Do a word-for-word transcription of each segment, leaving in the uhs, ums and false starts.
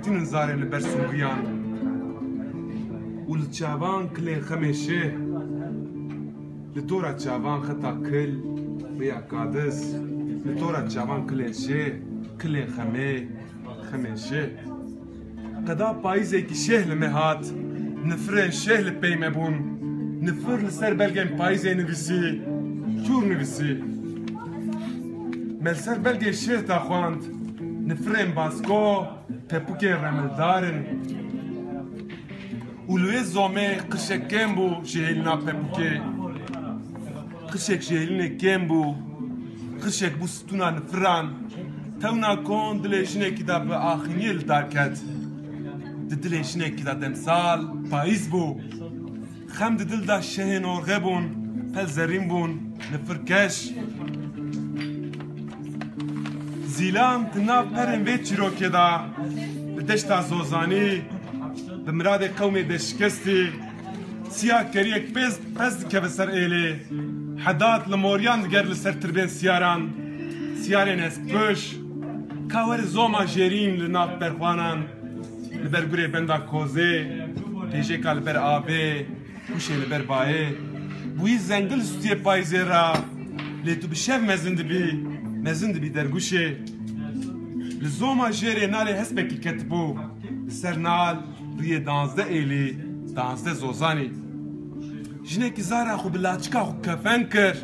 Tînin zarên li ber sûngiyan û li çavan kilên xemê şê. Li dora çavan xeta kil, rêya kadiz. Li dora çavan kilên şê, kilên xemê, xemê şê. Qeda payîzekî şêh li me hat, nifirên şêh li pey me bûn. Nifir li ser belgên payîzê nivîsî, çûr nivîsî. Me li ser belgê şêh da xwend, nifirên basko, pepûkên remildar in. Û li wê zomê qirşek kêm bû ji hêlîna pepûkê. Qirşek ji hêlînê kêm bû. Qirşek bû stûna nifiran. Tewna kon dilê jinekî de bi axîniyê li dar ket. Di dilê jinekî de demsal payîz bû. Xem di dil de şehên orxe bûn, pel zerrîn bûn, nifirkeş. Zîlan di nav perên vê çîrokê de, bi deşta Zozanî, bi miradê qewmê de şikestî, siya keriyek pez, pez dikeve ser êlê. Hedat li moriyan diger li ser tirbên siyaran, siyarên hespûş, ka were zoma jêrîn li nav berxwanan, li ber gurê benda Kozê, pêjêka li ber avê, Kuşê li ber bayê. Bûyî zengil stûyê payîzê re. Lê tu bi şev mezin dibî, mezin dibî derguşê. Li zoma jêrê nalê hespekî ketibû. Li ser nal rûyê danzdeh êlî, danzdeh zozanî. Jinekî zara xwe bi laçika xwe kefen kir.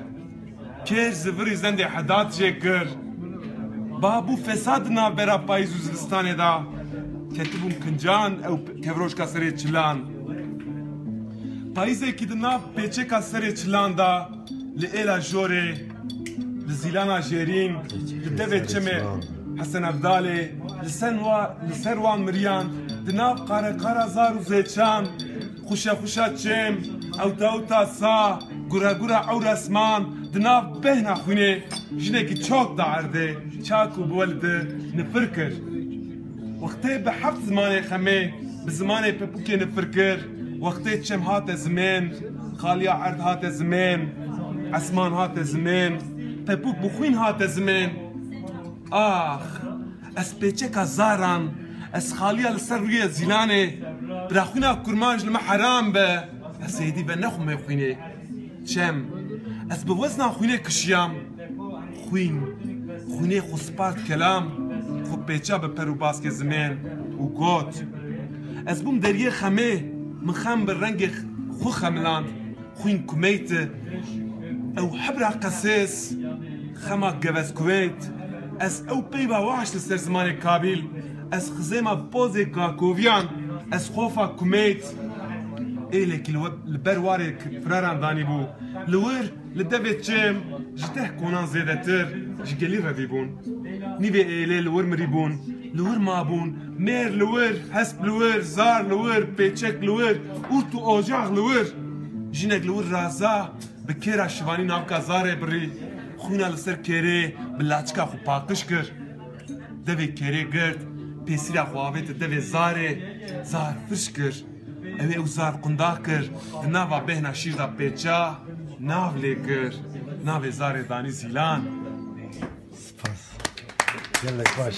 Kêr zivirî zendê Hedat jê kir. Ba bû fesad di navbera payîz û zivistanê de. Ketibûn kincan ew kevroşka serê çilan. Payîzekî di nav pêçeka serê çilan de, li êla jorê, li zîlana jêrîn, li devê çemê Hesen Evdalê, li sen wa-, li ser wan miriyan, di nav qareqara zar û zêçan, xuşexuşa çêm, ewta ewta sa, guregura ewr esman, di nav behna xwînê jinekî çok da erdê, çak û bi welidê nifir kir. Wextê bi heft zimanê xemê, bi zimanê pepûkê nifir kir, wextê çem hate zimên, xaliya erd hate zimên, esman hate zimên, pepûk bi xwîn hate zimên. Ax! Ez pêçeka zaran, ez xaliya li ser rûyê zîlanê, bira xwîna kurmanc li me heram be, ez êdî venexwime xwînê. Çem, ez bi wezna xwînê kişiyam. Xwîn, xwînê xwe spart kelam, xwe pêça bi per û baskê zimên û got, ez bûm deriyê xemê, min xem bi rengê xwe xemiland. Xwîn kumeyt e. Ew hebra qesês, xema gevez kuweyt. Ez ew peyva waş li ser zimanê kabîl. Ez xizêma pozê kakoviyan. Ez xofa kumeyt. Êlekî li we-, li ber warê k-, firaran danîbû. Li wir, li devê çêm, ji deh konan zêdetir, ji gelî revîbûn. Nîvê êlê li wir mirîbûn. Li wir mabûn. Mêr li wir, hesp li wir, zar li wir, pêçek li wir, ûrt û ocax li wir. Jinek li wir raza, bi kêra şivanî navka zarê birî, xwîna li ser kêrê bi laçika xwe paqij kir. Devê kêrê girt, pêsîra xwe avêt devê zarê, zar firş kir. Ew ê ew zar qunda kir, di nava bêhna şîr de pêça, nav lê kir. Navê zarê danî Zîlan. Spas. Gelek baş.